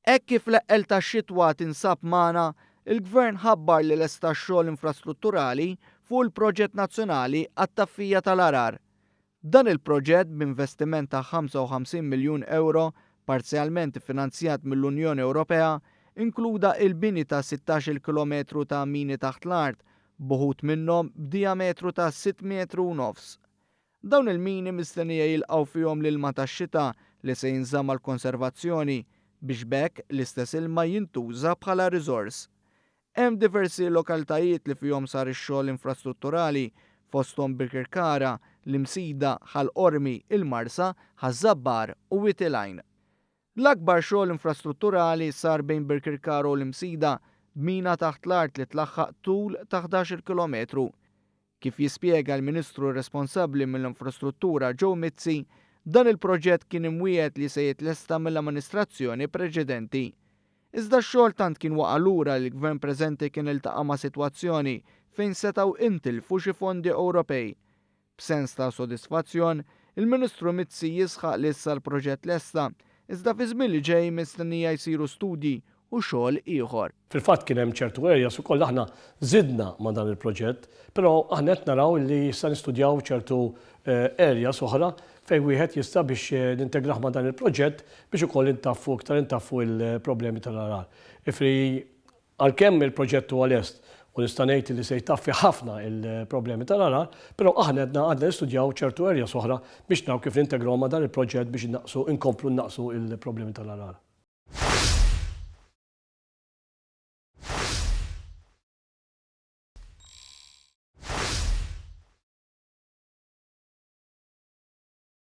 Hekk kif l-eqqel tax-xitwa tinsab magħna, il-Gvern ħabbar li lesta x-xogħol infrastrutturali fuq il-proġett nazzjonali għat-taffija tal-għargħar. Dan il-proġett b'investiment ta' 55 miljun ewro, parzjalment iffinanzjat mill-Unjoni Ewropea, inkluda il-bini ta' 16-il kilometru ta' mini taħt l-art, b'uħud minnhom b'dijametru ta' sitt metru u nofs. Dawn il-mini mistennija jilqgħu fihom l-ilma tax-xita li se jinżamm għall-konservazzjoni biex b'hekk l-istess ilma jintuża bħala riżors. Hemm diversi lokalitajiet li fihom sar ix-xogħol infrastrutturali fosthom Birkirkara, l-Imsida, Ħal Qormi, il-Marsa, Ħaż-Żabbar u Wied il-Għajn. L-akbar xogħol infrastrutturali sar bejn Birkirkara u l-Imsida b'mina taħt l-art li tlaħħaq tul ta' 11-il kilometru. Kif jispjega l-Ministru responsabbli mill-Infrastruttura Joe Mizzi, dan il-proġett kien imwiegħed li se jitlesta mill-amministrazzjoni preċedenti. Iżda x-xogħol tant kien waqa' lura li l-Gvern preżenti kien iltaqa' ma' sitwazzjoni fejn setgħu intilfu xi fondi Ewropej. B'sens ta' sodisfazzjon, il-Ministru Mizzi jisħaq li issa l-proġett lesta, iżda fiż-żmien li ġej mistennija jsiru studji u xogħol ieħor. Fil-fatt kien hemm ċertu areas ukoll aħna żidna ma' dan il-proġett, però aħna qed naraw li issa nistudjaw ċertu areas oħra fejn wieħed jista' biex nintegrah ma' dan il-proġett biex ukoll intaffu iktar intaffu l-problemi tal-għargħar. Ifri għalkemm il-proġett huwa lest u nista' ngħid li se jtaffi ħafna l-problemi tal-għargħar, però aħna qed għadna nistudjaw ċertu areas oħra biex naraw kif nintegrawhom ma' dan il-proġett biex innaqqsu inkomplu nnaqqsu l-problemi tal-għargħar.